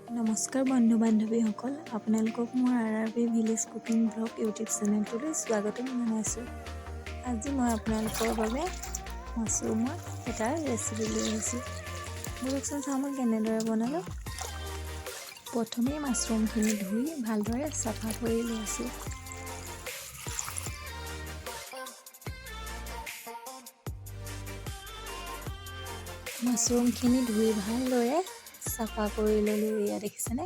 নমস্কাৰ বন্ধু বান্ধৱীসকল, আপোনালোকক মোৰ R R B village cooking blog YouTube চেনেলটোলৈ স্বাগতম জনাইছোঁ। আজি মই আপোনালোকৰ বাবে মাছৰুমৰ এটা ৰেচিপি লৈ আহিছোঁ। ব'লকচোন চাওঁ মই কেনেদৰে বনালোঁ। প্ৰথমেই মাছৰুমখিনি ধুই ভালদৰে চাফা কৰি লৈছোঁ। মাছৰুমখিনি ধুই ভালদৰে চাফা কৰি ল'লোঁ। এয়া দেখিছেনে?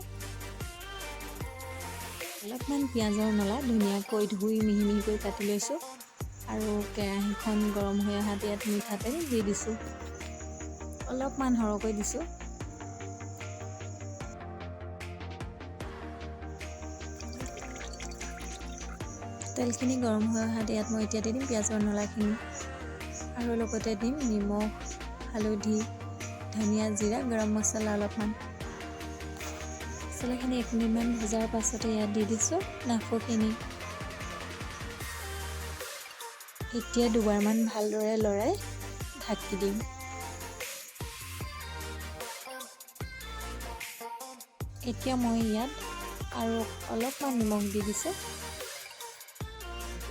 অলপমান পিঁয়াজৰ নলা ধুনীয়াকৈ ধুই মিহি মিহিকৈ কাটি লৈছোঁ আৰু কেৰাহীখন গৰম হৈ অহাত ইয়াত মিঠাতেল দি দিছোঁ। অলপমান সৰহকৈ দিছোঁ। তেলখিনি গৰম হৈ অহাত ইয়াত মই এতিয়া দি দিম পিঁয়াজৰ নলাখিনি আৰু লগতে দিম নিমখ, হালধি, ধনিয়া, জিৰা, গৰম মছলা অলপমান। মছলাখিনি 1 মিনিটমান ভজাৰ পাছতে ইয়াত দি দিছোঁ নাফুখিনি। এতিয়া দুবাৰমান ভালদৰে লৰাই ঢাকি দিম। এতিয়া মই ইয়াত আৰু অলপমান নিমখ দি দিছোঁ।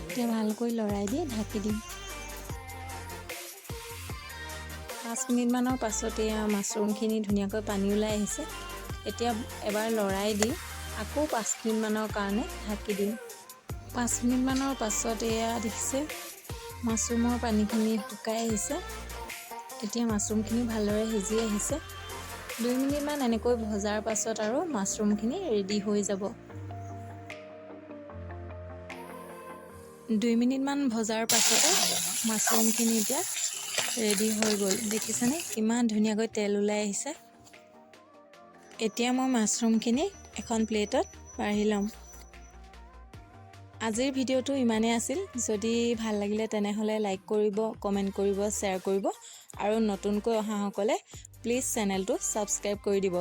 এতিয়া ভালকৈ লৰাই দি ঢাকি দিম। 5 মিনিটমানৰ পাছতে মাছৰুমখিনি ধুনীয়াকৈ পানী ওলাই আহিছে। এতিয়া এবাৰ লৰাই দি আকৌ 5 মিনিটমানৰ কাৰণে ঢাকি দিম। 5 মিনিটমানৰ পাছত এয়া দেখিছে, মাছৰুমৰ পানীখিনি শুকাই আহিছে। এতিয়া মাছৰুমখিনি ভালদৰে সিজি আহিছে। 2 মিনিটমান এনেকৈ ভজাৰ পাছত আৰু মাছৰুমখিনি ৰেডি হৈ যাব। 2 মিনিটমান ভজাৰ পাছতে মাছৰুমখিনি এতিয়া ৰেডি হৈ গ'ল। দেখিছেনে, কিমান ধুনীয়াকৈ তেল ওলাই আহিছে? এতিয়া মই মাছৰুমখিনি এখন প্লেটত বাঢ়ি ল'ম। আজিৰ ভিডিঅ'টো ইমানেই আছিল। যদি ভাল লাগিলে, তেনেহ'লে লাইক কৰিব, কমেণ্ট কৰিব, শ্বেয়াৰ কৰিব আৰু নতুনকৈ অহাসকলে প্লিজ চেনেলটো ছাবস্ক্ৰাইব কৰি দিব।